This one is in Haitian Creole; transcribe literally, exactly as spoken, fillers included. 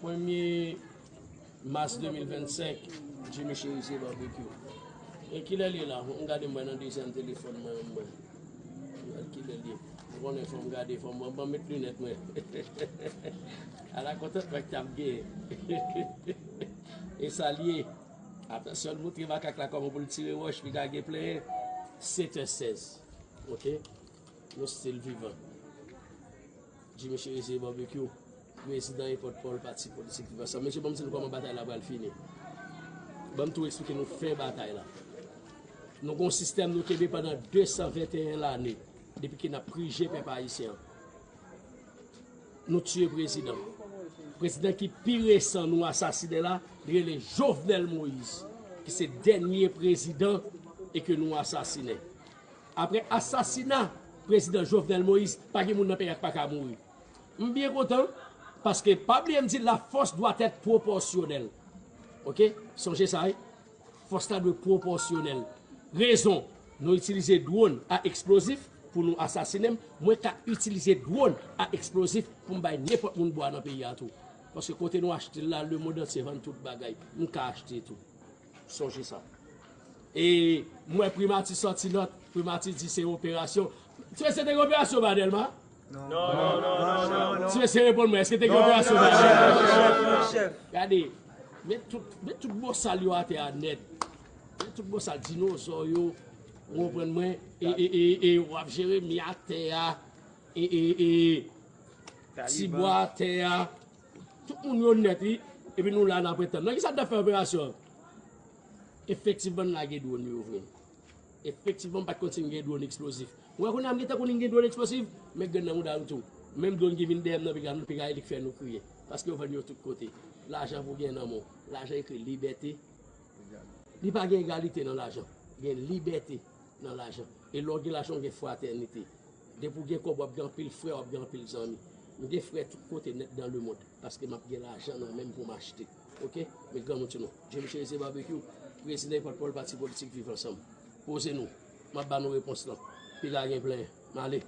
Premye mas de mil vennsenk, Jimmy Cherizier Barbecue. E kilè l ye la? M gade mwen nan dezyèm telefòn mwen menm mwen. Mwen kilè l ye. M konnen fò m gade, fò m ban m met linèt mwen. Ala kontant mwen k t ap gen. E sa l ye. Atansyon, l montre makak la kòman pou l tire wòch, piga gen plenyen. Sèt è sèz. Ok? Nou still vivan. Jimmy Cherizier Barbecue, prezidan e pòtpawòl pati politik Viv Ansanm. Mesye, ban m di nou kòman batay la pral fini. Ban m tou eksplike nou fen batay la. Nou gon sistèm nou kenbe pandan de san venteyen lane, depi ke n ap prije pèp ayisyen an. Nou tiye prezidan. Prezidan ki pi resan nou asasinen la, li rele Jovenel Moïse, ki se dènye prezidan e ke nou asasinen. Apre asasina prezidan Jovenel Moïse, pa gen moun nan peyi a k pa ka mouri. M byen kontan, paske pa bliye m di la force doit être proportionnelle. Ok? Sonje sa, wi. Fòs la dwe pwopòsyonèl. Rezon, nou itilize dwòn a eksplozif pou nou asasinen m. Mwen ka itilize dwòn a eksplozif pou m bay nenpòt moun bwa nan peyi a tou. Paske kote nou achte l la, lemonn antye vann tout bagay. M ka achte tou. Sonje sa. E mwen primati sòti nòt, primati di se operasyon. Ti mesye, te gen operasyon ba Dèlma? Non, non, non, non, non. Ti mesye, reponn mwen, èske te gen operasyon ba Dèlma? Gade, met tout, met tout bosal yo atè a nèt. Met tout bosal dinozò yo, ou konprann mwen, e, e, e, e w ap jere mi atè a, e, e, e, tibwa atè a. Tout moun yo nèt, wi. Epi nou la n ap tann. Nan kisa n t ap fè operasyon an? Efektivman, n lage dwòn yo vre. Efektivman, m pa t konn si n gen dwòn eksplozif. Mwen konnen m gentan konnen n gen dwòn eksplozif, men grenn nan mouda nou tou. Menm dwòn ki vin dèyè m nan piga, piga e li k fè nou kriye. Paske yo vann yo tout kote. Lajan pou gen nan men w. Lajan ekri libète. Li pa gen egalite nan lajan. Gen libète nan lajan. E lè w gen lajan, w gen fratènite. Depi w gen kòb, w ap gen anpil frè, w ap gen anpil zanmi. M gen frè tout kote nèt dans le monde, paske m ap gen lajan nan men m pou m achte. Ok? Men granmoun ti nou. Jimmy Cherizier Barbecue, prezidan e pòtpawòl pati politik Viv Ansanm. Poze nou. M ap ba nou repons lan. Piga gen plenyen. M ale.